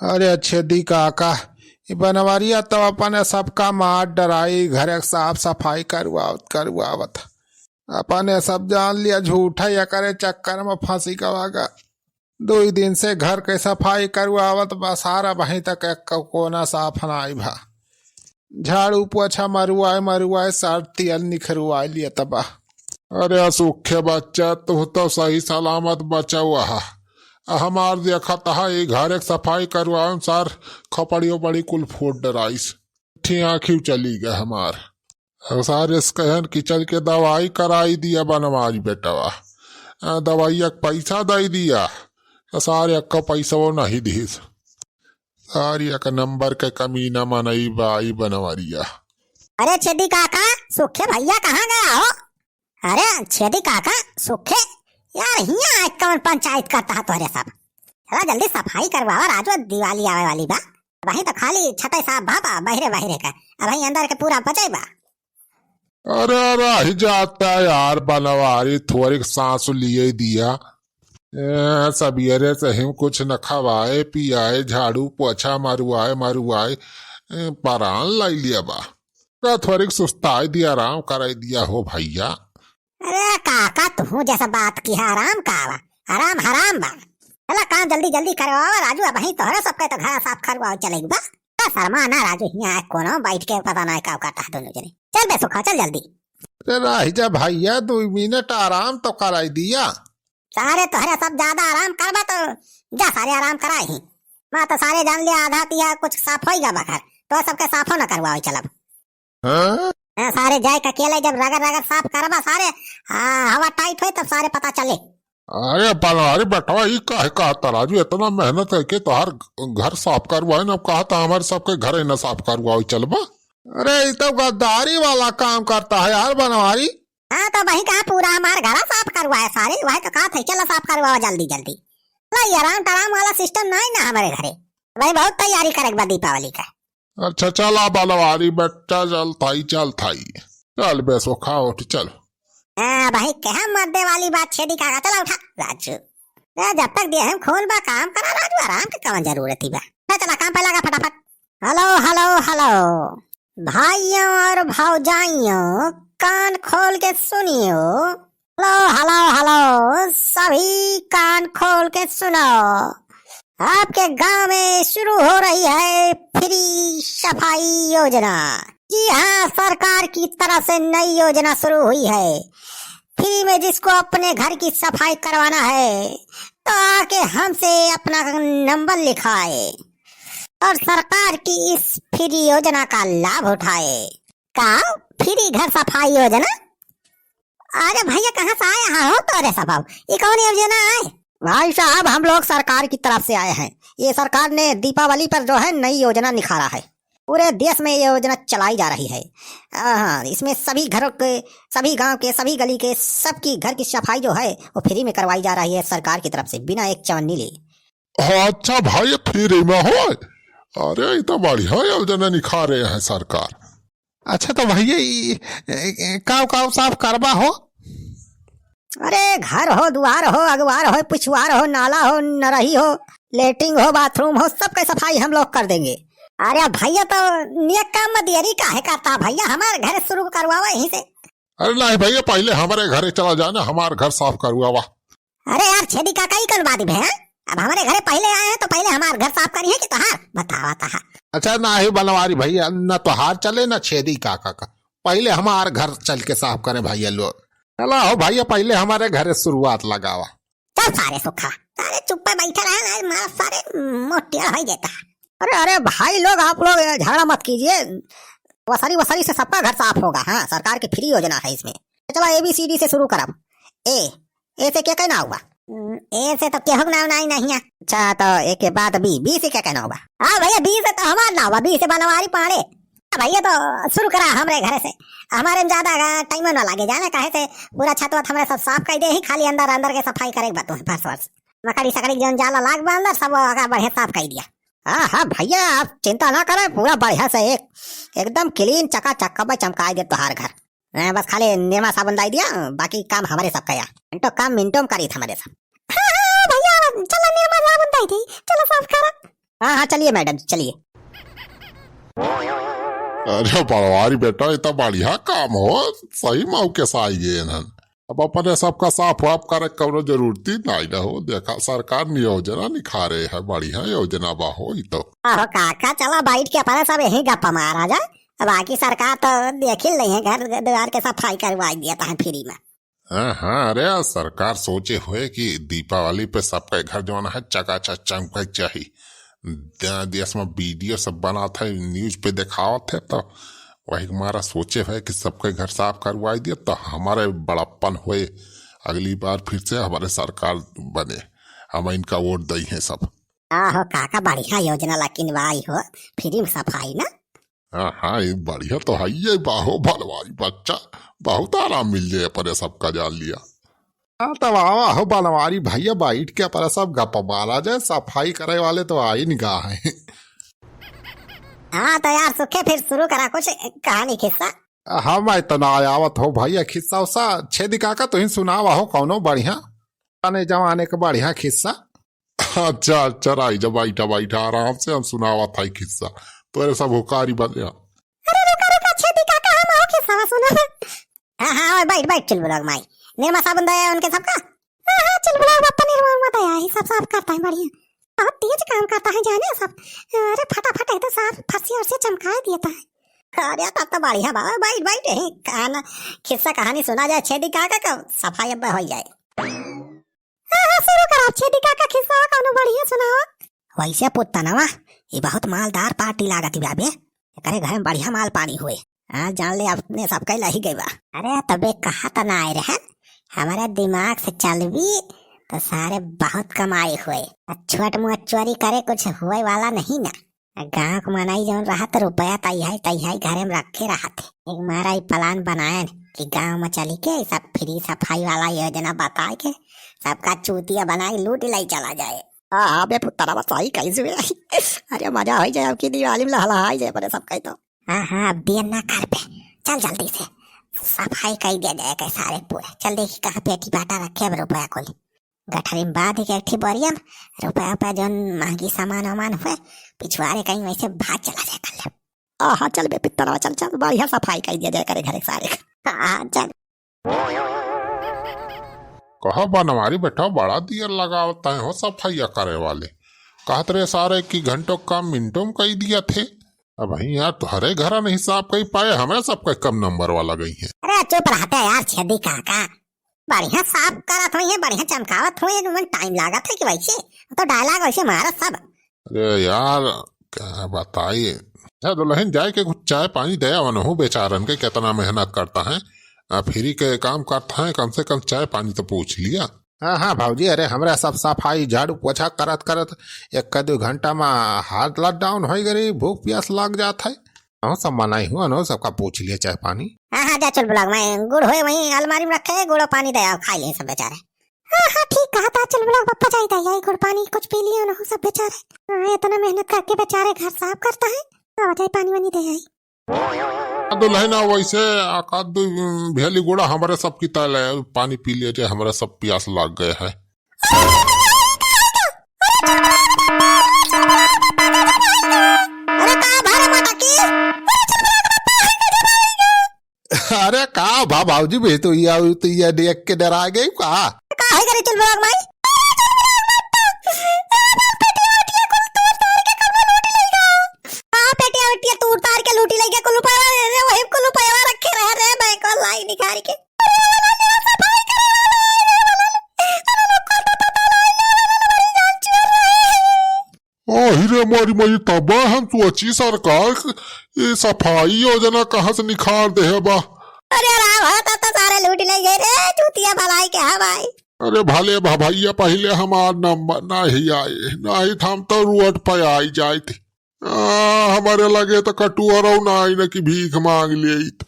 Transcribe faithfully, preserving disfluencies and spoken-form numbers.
अरे छेदी काका, ई बनवरिया तो अपने सबका मार डराई, घरे क साफ सफाई करवावत करवावत। अपने सब जान लिया झूठा, एकरे चक्कर में फंसी गवा गा। दुई दिन से घर के सफाई करवावत बा, सारा अबहीं तक एक कोना साफ नाई भा। झाड़ू पोछा मरुआए मरुआए सार तियल निखरुआए लियत बा। अरे सुखे बच्चा, तू तो सही सलामत बचावा हा। हमार देखत हा, ई घरे क सफाई करवाए सार खपड़ी उपड़ी कुल फोड़ डराइस। ठी आँखी चली गए हमार। अब सारे से कहन कि चल के दवाई कराई दिया बनवारी बेटवा। आ, दवाइया क पैसा दे दिया, तो सारे अक्का पैसा वो नहीं दिस। सारी एक नंबर के कमीना मनई बा ई बनवरिया। अरे छेदी काका, सुखे भैया कहाँ गया हो? अरे छेदी काका, सुखे, यार हियाँ आज कौन पंचायत करता है तोहरे सब? चला जल्दी सफाई करवावा राजू, दिवाली आवे वाली बा। अबहीं तो खाली छतई साफ भा बा, बहिरे बहिरे का। अबहीं अंदर के पूरा बचई बा। अरे रह जाता यार बनवारी, थोड़ी सांस लिए दिया। ए, सबेरे से ही कुछ न खवाए पियाए, झाड़ू पोछा मरुआए मरुआए, ए, परान लाई लिया बा। का थोड़ी सुस्ताई दिया, आराम कराई दिया हो भैया। अरे काका, तू जैसा बात की है, आराम का बा? आराम हराम बा। चला काम जल्दी जल्दी करवावा राजू, अबहीं तोहरे सबके तो घर साफ करवाओ चले बा। ए, शर्मा ना राजू, हियाँ आए कोनो बैठ के पता ना का करता है दोनों जने। चल बे सुखा, चल जल्दी। अरे रह जा भैया, दो मिनट आराम तो कराई दिया। सारे तोहरे सब ज्यादा आराम करबा तो जा सारे आराम करा ही। मैं तो सारे जान लिया आधा तिया कुछ साफ होई गा बखर, तो सबके साफो न करवाओ चलब। हाँ? हाँ, सारे जाए के अकेले जब रगड़ रगड़ साफ करबा सारे, हाँ, हवा टाइट होई तब सारे पता चले। अरे बनवारी बेटवा, ई काहे कहता राजू, इतना मेहनत करके तोहार घर साफ करवाए ना, कहता हमारे सबके घर ही ना साफ करवाओ चलबा। अरे ई तो गद्दारी वाला काम करता है यार बनवारी। हाँ तो वही कहा पूरा हमार घर साफ करवाए सारे, वही तो कहा था चला साफ करवाओ जल्दी जल्दी। ला ये आराम टराम वाला सिस्टम नहीं ना हमारे घरे। भाई बहुत तैयारी करे के बा दीपावली का। अच्छा चला बनवारी बेटा, चल थाई, चल थाई। चल बेसो खा उठ चल। हाँ भाई कहा मर्दे वाली बात छेदी काका, चला उठा राजू। ए, जब तक देह में खून बा काम करा राजू, आराम के कवन जरूरत ही बा। चला चला काम पे लगा फटाफट। हेलो हेलो हेलो भाइयों और भौजाइयों, कान खोल के सुनियो। हेलो हेलो हेलो, सभी कान खोल के सुनो। आपके गांव में शुरू हो रही है फ्री सफाई योजना। जी हाँ, सरकार की तरफ से नई योजना शुरू हुई है। फ्री में जिसको अपने घर की सफाई करवाना है तो आके हमसे अपना नंबर लिखाए और सरकार की इस फ्री योजना का लाभ उठाए। का फ्री घर सफाई योजना? अरे भैया, कहाँ से आया है हो तोरे सब? ये कौन योजना है? भाई साहब, हम लोग सरकार की तरफ से आए हैं। ये सरकार ने दीपावली पर जो है नई योजना निकाला है। पूरे देश में ये योजना चलाई जा रही है। हाँ, इसमें सभी घरों के, सभी गांव के, सभी गली के, सबकी घर की सफाई जो है वो फ्री में करवाई जा रही है सरकार की तरफ से, बिना एक चवन्नी लिए। हाँ, अच्छा भाई, फ्री में हो? अरे, ये तो बढ़िया योजना निकाल रहे हैं सरकार। अच्छा, तो भैया, ई, ए, ए, काव, काव साफ करबा हो? अरे, घर हो, दुआर हो, अगवार हो, पिछुआर हो, नाला हो, नरही हो, लेटरिन हो, बाथरूम हो, सबके सफाई हम लोग कर देंगे। अरे भैया, तो नेक काम में देरी काहे करता भैया? हमारे घर शुरू करवावा यहीं से। अरे नहीं भैया, पहले हमारे घरे चला जाना, हमार घर साफ करवावा। अरे यार छेदी काका, ई कौन बात भे, हैं? अब हमारे घरे पहले आए हैं तो पहले हमार घर साफ करी है कि तोहार? बतावा तहा। अच्छा, ना ही बनवारी भैया, ना तोहार चले ना छेदी काका का। पहले हमार घर चल के साफ करें भैया लोग। चला हो भैया, पहले हमारे घरे शुरुआत लगावा। चल सारे सुखा, सारे चुप्पे बैठे रहे ना, मारा सारे मोटिया हो जाता। अरे, अरे भाई लोग, आप लोग झगड़ा मत कीजिए, वसरी वसरी से सबका घर साफ होगा। हाँ, सरकार की फ्री योजना है इसमें। चला, ए बी सी डी से शुरू करब। ए, ए से क्या कहना हुआ? हम्म, ए से तो केहू के नाव नहीं, नहीं है। अच्छा, तो ए के बाद बी, बी से क्या कहना हुआ? हाँ भैया, बी से तो हमार नाव बा, बी से बनवारी पांड़े। हाँ भैया, तो शुरू करा हमरे घरे से, हमारे में ज्यादा टाइम ना लागे जाने, काहे से पूरा छत वत हमरे सब साफ कर दे ही, खाली अंदर अंदर के सफाई करे के बा तुम्हें, फर्श वर्श, मकड़ी सकड़ी जौन जाला लाग बा अंदर, सब ओका बढ़िया साफ कर दिया। हाँ, हाँ भैया, आप चिंता ना करें, पूरा बढ़िया से एक, एकदम क्लीन चकाचक कब चमकाए दे तोहार घर। हाँ, बस खाली निरमा साबुन डाल दिया, बाकी काम हमारे सब का यार। मिनटो काम मिनटो में करी था हमारे सब। हाँ, हाँ, भैया, चलो निरमा साबुन डाल दी, चलो साफ करा। हाँ, हाँ, चलिए मैडम, चलिए। अरे बनवारी बेटा, ये तो बढ़िया काम हो, सही मौके से आई गए इन्हन। अब अपने सबका साफ वाफ करे कौनो जरूरत ही नहीं न हो। देखा, सरकार नियोजना निखारे है, बढ़िया योजना बा हो ई तो। आहो काका, चला बैठ के अपने सब यही गप्पा मारा जाए। अब बाकी सरकार तो देख ही नहीं है, घर द्वार के सफाई करवाई दिया था फ्री में। हाँ, हाँ, अरे, सरकार सोचे हुए कि दीपावली पे सबके घर जौन है चकाचक चमके चाही। द-, देश में वीडियो सब बनात है, न्यूज पे देखावत है, तो वही मारा सोचे हुए कि सबके घर साफ करवाई दिया, तो हमारे बड़प्पन हुए, अगली बार फिर से हमारे सरकार बने, हम इनका वोट दई हैं सब। आहो काका, बढ़िया योजना लेकिन भाई हो, फ्री में सफाई ना। हाँ, हाँ, ये बढ़िया तो है, ये बाहो बनवारी बच्चा, बहुत आराम मिल जाए अपने सबका जान लिया। हाँ, तब आवा हो बनवारी भैया, बैठ के अपना सब गप मारा जाए, सफाई करे वाले तो आ ही निगाह है। हाँ, तो यार सुखे, फिर शुरू करा कुछ कहानी किस्सा। हाँ, मैं तो ना आवत हो भैया, किस्सा उस्सा छेदी काका तुही सुनावा हो कौनो बढ़िया, पुराने जमाने के बढ़िया किस्सा। अच्छा, अच्छा, राई जा, बैठा, बैठा, आराम से हम सुनावा था किस्सा। तोरे सब हुकारी बजा। अरे रुका, रुका, छेदी काका, हम आओ किस्सा सुना। हाँ, हाँ, और बैठ, बैठ, चुलबुलाग माई। निरमा साबुन दया उनके सबका। हाँ, हाँ, चुलबुलाग बापा निरमा उरमा दया है, सब साफ करता है, बढ़िया। बहुत तेज काम करता है, जाने सब। अरे फटाफट है तो साफ फर्शी उर्शी चमकाए देता है। अरे तब तो बढ़िया बाबा, बैठ, बैठ, यही कहाना, किस्सा कहानी सुना जाए, छेदी काका का सफाई अब हो जाए। हाँ, हाँ, शुरू करा, छेदी काका, किस्सा कौनो बढ़िया सुनावा। वैसे पुत्तनवा, ये बहुत मालदार पार्टी लागत बा बे। एकरे घर में बढ़िया माल पानी हुए। हाँ, जान ले, अपने सबका ही लाही गई बा। अरे, तबे कहा त ना आए रहन, हमारे दिमाग से चलबी तो सारे बहुत कमाई हुए। आ छोट मोट चोरी करे कुछ हुए वाला नहीं ना। गाँव के मनई जौन रहत, रुपया तैहाई तैहाई घरे में रखे रहत। एक मारा ई प्लान बनायन कि गाँव में चली के ई सब फ्री सफाई वाला योजना बताए के सबका चूतिया बनाई लूट लाई चला जाए। हाँ, हाँ, बे पुत्तरा, बस वही कही सुए। अरे मजा हो जाए, अब की दिवाली में लहलहाई जाए बड़े सब कही तो। हाँ, हाँ, अब देर ना कर बे, चल जल्दी से सफाई कर दिया जाए के सारे पूरे। चल देखी कहाँ पेटी बाटा रखे अब रुपया कुल। गठरी में बांध के एक ठी बोरिया में रुपया, रुपया जौन महंगी सामान वामान हुए, पिछुआरे कहीं वैसे भाग चला जाए कर ले। आहा, चल बे पित्तरवा, चल, चल, बढ़िया सफाई कर दिया जाए करे घरे सारे। हाँ, चल। कहा बनवारी बेटा, बड़ा दियर लगावत है हो सफाइया करे वाले। कहत रहे सारे कि घंटों काम मिनटों में कई दिया थे। अब ही यार तोहरे घरा नहीं साफ कई पाए, हमें सबके कम नंबर वाला गई है। अरे चुप रहते यार छेदी काका, बढ़िया साफ करत हुई है, बढ़िया चमकावत हुई है, मन टाइम लागत है कि वैसे तो डायलॉग वैसे मारत सब। अरे यार, क्या बताई। अच्छा दुल्हन, जाए के कुछ चाय पानी दे, वनहु बेचारन के कितना मेहनत करता है, आ, फ्री के काम करता है, कम से कम चाय पानी तो पूछ लिया। हाँ, हाँ, भौजी, अरे, हमरा सब सफाई, झाड़ू, पोछा करत, करत एक दो घंटा में हार्ट लॉकडाउन हो गई, भूख प्यास लग जात है। हम सब मनाई हुआ न, सबका पूछ लिया चाय पानी। हाँ, हाँ, जा चुलबुलाग, मैं गुड़ होए वहीं अलमारी में रखे, गुड़ और पानी दे आओ, खा लिए सब बेचारे। हाँ, हाँ, ठीक कहा था, चुलबुलाग बप्पा जाई दे आई गुड़ पानी, कुछ पी लियो न हो सब बेचारे। हाँ, इतना मेहनत करके बेचारे घर साफ करता है, अब जाई पानी वानी दे आई। दुल्हन, वैसे आकाद भेली गोड़ा हमारे सब की ताल है, पानी पी लिया जाए, हमारा सब प्यास लग गया है। अरे का भा रे मटकी? अरे का भा भौजी, बे तो ये, तो ये देख के डरा गई का? का है करे चुलबुलाग माई? हाँ, पेटिया वेटिया तूर तार के लूटी लइगे, कुल रुपया रे, रे, वही कुल रुपया रखे रहे रे, बैंक वाला लाई निकाल के। ओही रे मोरी मोरी, तब हम सोची सरकार क-, ये सफाई योजना कहाँ से निकाल दे है बा। अरे राम, हाँ, तब तो सारे लूट ले गए रे, चूतिया भलाई के है भाई। अरे भले भा भैया, पहले हमार नंबर नहीं आए, नहीं तो हम तो रोड पे आई जाए थे। आ, हमारे लगे तो कटुआ रहो ना आई ना कि भीख मांग ले आई तो।